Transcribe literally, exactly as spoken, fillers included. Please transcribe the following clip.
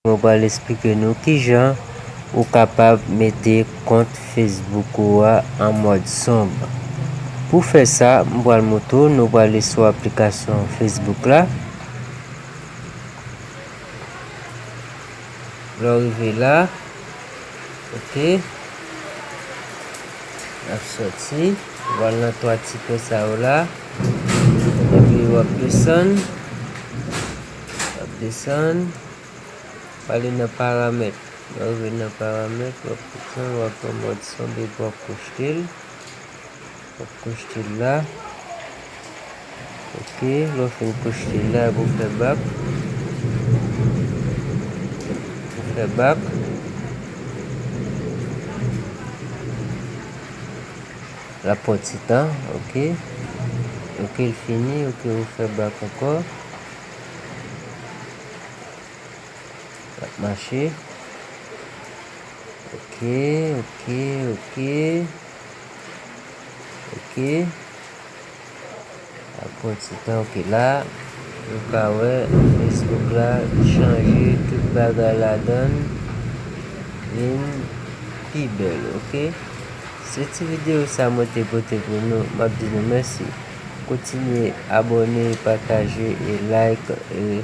Mwen pral esplike nou kijan ou kapab mete kont Facebook ou a an mòd sonb. Pou fè sa, m pral montre w, nou prale sou aplikasyon Facebook la. Lè w rive la, oke, n ap sòti, w al nan twa ti pwen sa yo la, epi w ap desann, w ap desann, w ale nan paramèt. Lè w rive nan paramèt, w ap desann, w ap pran mòd sonb epi w ap pwochte l. W ap pwochte l la. Oke, lè w fin pwochte l la, epi w fè bak. Ou fè bak. L ap pran ti tan, oke. Oke, l fini, oke, ou fè bak ankò. L ap mache. Oke, oke, oke. Oke. L ap pran ti tan, oke, la. Nou ka wè Facebook la chanje tout bagay ladan l vin pi bèl, oke. Se ti videyo sa mwen te pote pou nou. M ap di nou mèsi. Kontinye abòne, pataje e like e